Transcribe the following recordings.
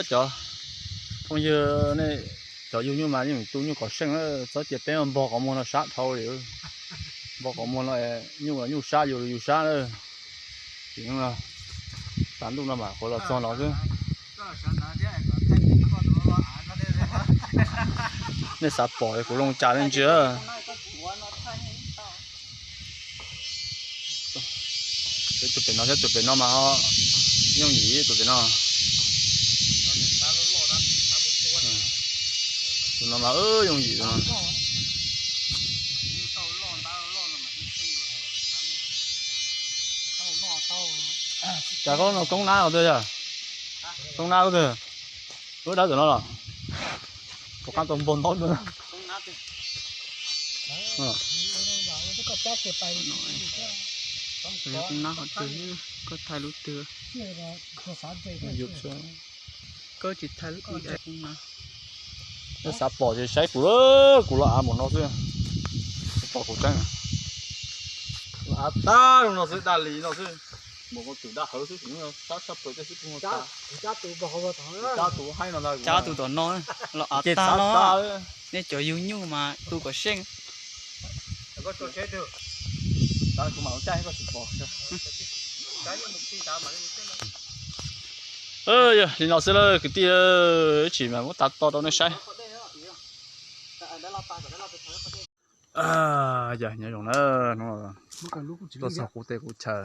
Cov phooj ywg, nej cov yug nyuj mas yeej tu nyuj kom seej, txhob cia peb npog qhov muag no sab dhau li. Npog qhov muag no, nyuj nyuj sab, yus yus sab na. Tsaus ntuj no mas qhuav los txog no xwb. Nej xav pom kuv loo cas nej ntsia. Tus pem no thiab tus pem no mas ho yooj yim tus pem no. Tus no mas yooj yim no. Cas koj no koob nab twg yog? Koob nab twg? Lub dawb tus no los? Puas qab tau npog ntaub tus no? Koob nab qhov twg, koj thaij lub twg? Koj tsis thaij lub ib, koob nab. Xav pom ces saib kuv, kuv los av mus no xwb. Pom kuv tseeb. Los av tag no xwb, daj li no xwb. Mus tus daj hawv xwb, sab sab plaws tej xwb. Cab tus haib no ntag, cab tus tom no, los av tag no. Nej cov yug nyuj mas tu kom seej. Yog li no xwb lawm kwv tij, ib tsam mas muab tav to rau nej saib. Yog nyob zoo na, tuaj txog qub teb qub chaw,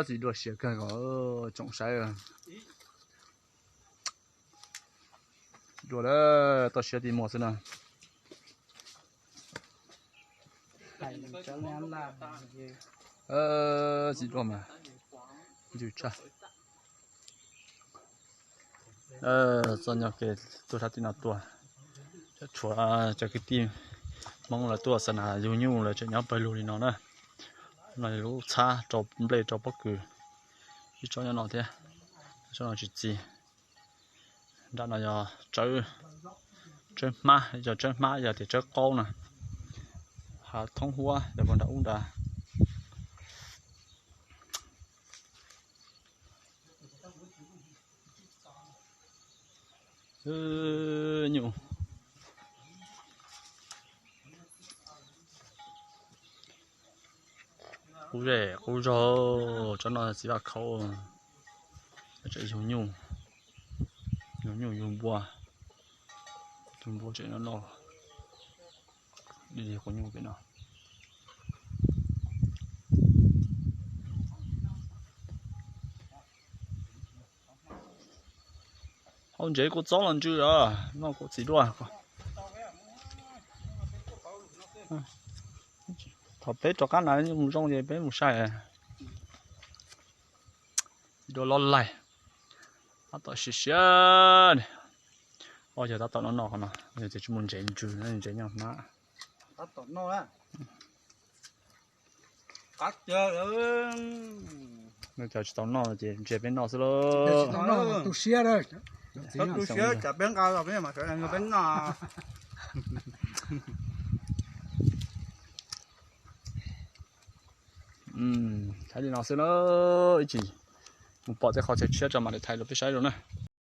txiv duaj siav kawg nkaus, tsoom saib. Txiv duaj toj siab ti muag xwb na. Txiv duaj mas ncw tshaj. Txoj nyob kev tuaj sab tim no tuaj, tshuav cov kwv tij Hmoob lawv tuaj xa nas yug nyuj lawv tseem nyob pawg lug li no na. No yog lub txhab rau nplej rau pob kws, ib tsob nyob no thiab, tsob no tsis txi. Nram no yog tsawb hmab, yog tsawb hmab, yog tias tsawb qaub na. Hav thoob huab yog puag nram ub nrad. Nyuj qub zej qub zog, tsob no txiv vaj khaub, tseem yug nyuj, yug nyuj yug npua, yug npua tseem noj noj. Li qhov nyuj pem no. Hau ntsev kuv txob los ntsw os, noj kuv txiv duaj. Thaum peb rov qab na mus zoo ces peb mus saib. Txiv duaj lob laig, tab tom siav siav. Ob yog tab tom noj noj qhov no, yog tias tsis muaj ntsev ntsw, ntsev nyob hmab. Tab tom noj. Qab tiag. Cov tsis tau noj ces ntsia peb noj xwb lauj. Tu siab, tu siab tsam peb nqa los peb mam sawv daws nrog peb noj. Thaij li no xwb na, ib chim mus pom tej qhov chaw tshiab tso mam li thaij rau peb saib rau na.